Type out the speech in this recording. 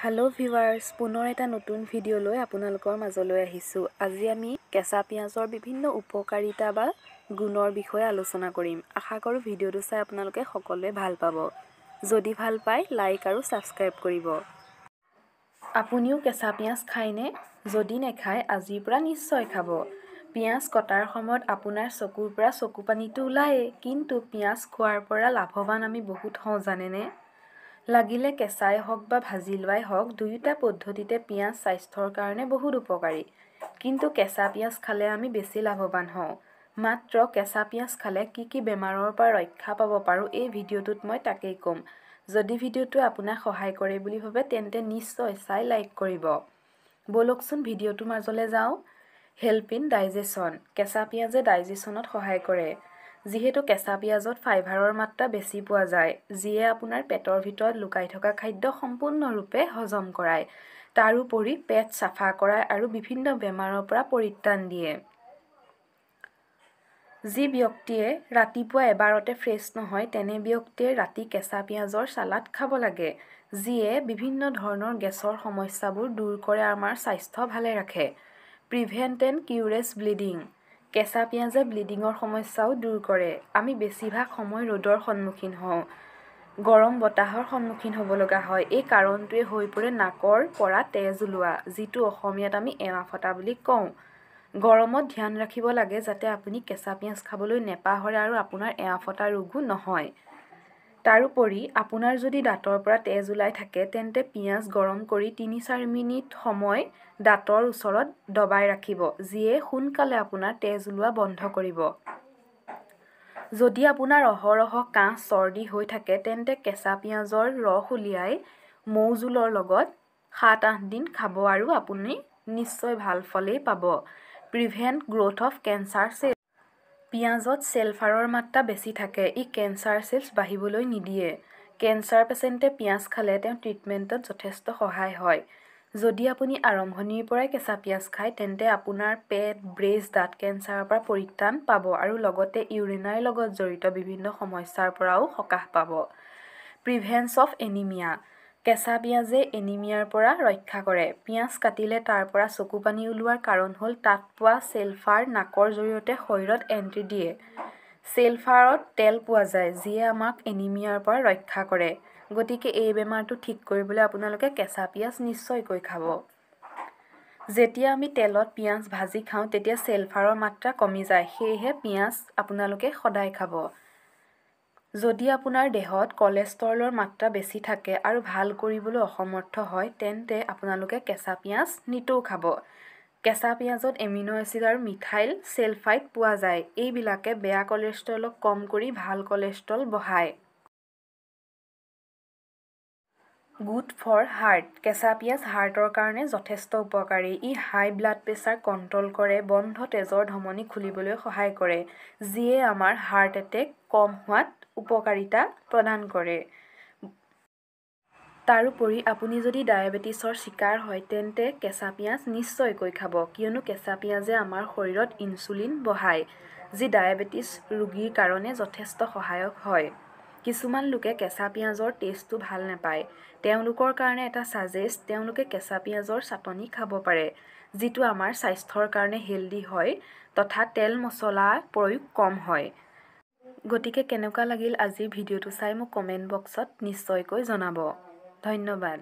Hello' viewers, পুনৰ এটা নতুন ভিডিঅ' লৈ আপোনালোকৰ মাজলৈ আহিছোঁ। আজি আমি কেঁচা পিঁয়াজৰ বিভিন্ন উপকাৰিতা বা গুণৰ বিষয়ে আলোচনা কৰিম। আশা কৰোঁ ভিডিঅ'টো চাই আপোনালোকে সকলোৱে ভাল পাব। যদি ভাল পায় লাইক আৰু ছাবস্ক্ৰাইব কৰিব। আপুনিও কেঁচা পিঁয়াজ খায়নে? যদি নেখায় আজিৰ পৰা নিশ্চয় খাব। পিঁয়াজ কটাৰ সময়ত আপোনাৰ চকুৰ পৰা চকু পানীটো ওলায়েই, কিন্তু পিঁয়াজ খোৱাৰ পৰা লাভৱান আমি বহুত হওঁ জানেনে? লাগিলে কেঁচাই হওক বা ভাজি লোৱাই হওক, দুয়োটা পদ্ধতিতে পিঁয়াজ স্বাস্থ্যৰ কাৰণে বহুত উপকাৰী। কিন্তু কেঁচা পিঁয়াজ খালে আমি বেছি লাভৱান হওঁ। মাত্ৰ কেঁচা পিঁয়াজ খালে কি কি বেমাৰৰ পৰা ৰক্ষা পাব পাৰোঁ এই ভিডিঅ'টোত মই তাকেই ক'ম। যদি ভিডিঅ'টোৱে আপোনাক সহায় কৰে বুলি ভাবে তেন্তে নিশ্চয় চাই লাইক কৰিব। ব'লকচোন ভিডিঅ'টোৰ মাজলৈ যাওঁ। Help in digestion. কেঁচা পিঁয়াজে ডাইজেশ্যনত সহায় কৰে। যিহেতু কেঁচা পিঁয়াজত ফাইবাৰৰ মাত্ৰা বেছি পোৱা যায়, যিয়ে আপোনাৰ পেটৰ ভিতৰত লুকাই থকা খাদ্য সম্পূৰ্ণৰূপে হজম কৰায়। তাৰোপৰি পেট চাফা কৰায় আৰু বিভিন্ন বেমাৰৰ পৰা পৰিত্ৰাণ দিয়ে। যি ব্যক্তিয়ে ৰাতিপুৱা এবাৰতে ফ্ৰেছ নহয়, তেনে ব্যক্তিয়ে ৰাতি কেঁচা পিঁয়াজৰ চালাড খাব লাগে, যিয়ে বিভিন্ন ধৰণৰ গেছৰ সমস্যাবোৰ দূৰ কৰে, আমাৰ স্বাস্থ্য ভালে ৰাখে। Prevent and cures bleeding. কেঁচা পিঁয়াজে ব্লিডিঙৰ সমস্যাও দূৰ কৰে। আমি বেছিভাগ সময় ৰ'দৰ সন্মুখীন হওঁ, গৰম বতাহৰ সন্মুখীন হ'ব লগা হয়। এই কাৰণটোৱে হৈ পৰে নাকৰ পৰা তেজ ওলোৱা, যিটো অসমীয়াত আমি এৱা ফটা বুলি কওঁ। গৰমত ধ্যান ৰাখিব লাগে যাতে আপুনি কেঁচা পিঁয়াজ খাবলৈ নেপাহৰে আৰু আপোনাৰ এৱা ফটা ৰোগো নহয়। তাৰোপৰি আপোনাৰ যদি দাঁতৰ পৰা তেজ ওলাই থাকে, তেন্তে পিঁয়াজ গৰম কৰি 3-4 মিনিট সময় দাঁতৰ ওচৰত দবাই ৰাখিব, যিয়ে সোনকালে আপোনাৰ তেজ ওলোৱা বন্ধ কৰিব। যদি আপোনাৰ অহৰহ কাহ চৰ্দি হৈ থাকে, তেন্তে কেঁচা পিঁয়াজৰ ৰস উলিয়াই মৌজোলৰ লগত 7-8 দিন খাব আৰু আপুনি নিশ্চয় ভাল ফলেই পাব। Prevent growth of cancer cell. পিঁয়াজত ছালফাৰৰ মাত্ৰা বেছি থাকে, ই কেঞ্চাৰ চেলছ বাঢ়িবলৈ নিদিয়ে। কেঞ্চাৰ পেচেণ্টে পিঁয়াজ খালে তেওঁ ট্ৰিটমেণ্টত যথেষ্ট সহায় হয়। যদি আপুনি আৰম্ভণিৰ পৰাই কেঁচা পিঁয়াজ খায়, তেন্তে আপোনাৰ পেট, ব্ৰেষ্ট, দাঁত কেঞ্চাৰৰ পৰা পৰিত্ৰাণ পাব আৰু লগতে ইউৰিনাৰ লগত জড়িত বিভিন্ন সমস্যাৰ পৰাও সকাহ পাব। প্ৰিভেন্স অফ এনিমিয়া। কেঁচা পিঁয়াজে এনিমিয়াৰ পৰা ৰক্ষা কৰে। পিঁয়াজ কাটিলে তাৰ পৰা চকু পানী ওলোৱাৰ কাৰণ হ'ল তাত পোৱা ছালফাৰ নাকৰ জৰিয়তে শৰীৰত এণ্ট্ৰি দিয়ে। ছালফাৰত তেল পোৱা যায়, যিয়ে আমাক এনিমিয়াৰ পৰা ৰক্ষা কৰে। গতিকে এই বেমাৰটো ঠিক কৰিবলৈ আপোনালোকে কেঁচা পিঁয়াজ নিশ্চয়কৈ খাব। যেতিয়া আমি তেলত পিঁয়াজ ভাজি খাওঁ, তেতিয়া ছালফাৰৰ মাত্ৰা কমি যায়, সেয়েহে পিঁয়াজ আপোনালোকে সদায় খাব। যদি আপোনাৰ দেহত কলেষ্ট্ৰলৰ মাত্ৰা বেছি থাকে আৰু ভাল কৰিবলৈ অসমৰ্থ হয়, তেন্তে আপোনালোকে কেঁচা পিঁয়াজ নিতৌ খাব। কেঁচা পিঁয়াজত এমিনো এচিড আৰু মিথাইল ছালফাইড পোৱা যায়। এইবিলাকে বেয়া কলেষ্ট্ৰলক কম কৰি ভাল কলেষ্ট্ৰল বঢ়ায়। Good for heart. কেঁচা পিঁয়াজ হাৰ্টৰ কাৰণে যথেষ্ট উপকাৰী। ই হাই ব্লাড প্ৰেছাৰ কণ্ট্ৰল কৰে, বন্ধ তেজৰ ধমনী খুলিবলৈ সহায় কৰে, যিয়ে আমাৰ হাৰ্ট এটেক কম হোৱাত উপকাৰিতা প্ৰদান কৰে। তাৰোপৰি আপুনি যদি ডায়েবেটিছৰ চিকাৰ হয়, তেন্তে কেঁচা পিঁয়াজ নিশ্চয়কৈ খাব, কিয়নো কেঁচা পিঁয়াজে আমাৰ শৰীৰত ইনচুলিন বঢ়ায়, যি ডায়েবেটিছ ৰোগীৰ কাৰণে যথেষ্ট সহায়ক হয়। কিছুমান লোকে কেঁচা পিঁয়াজৰ টেষ্টটো ভাল নাপায়, তেওঁলোকৰ কাৰণে এটা ছাজেষ্ট, তেওঁলোকে কেঁচা পিঁয়াজৰ চাটনি খাব পাৰে, যিটো আমাৰ স্বাস্থ্যৰ কাৰণে হেল্ডি হয় তথা তেল মছলা প্ৰয়োগ কম হয়। গতিকে কেনেকুৱা লাগিল আজিৰ ভিডিঅ'টো চাই মোক কমেণ্ট বক্সত নিশ্চয়কৈ জনাব। ধন্যবাদ।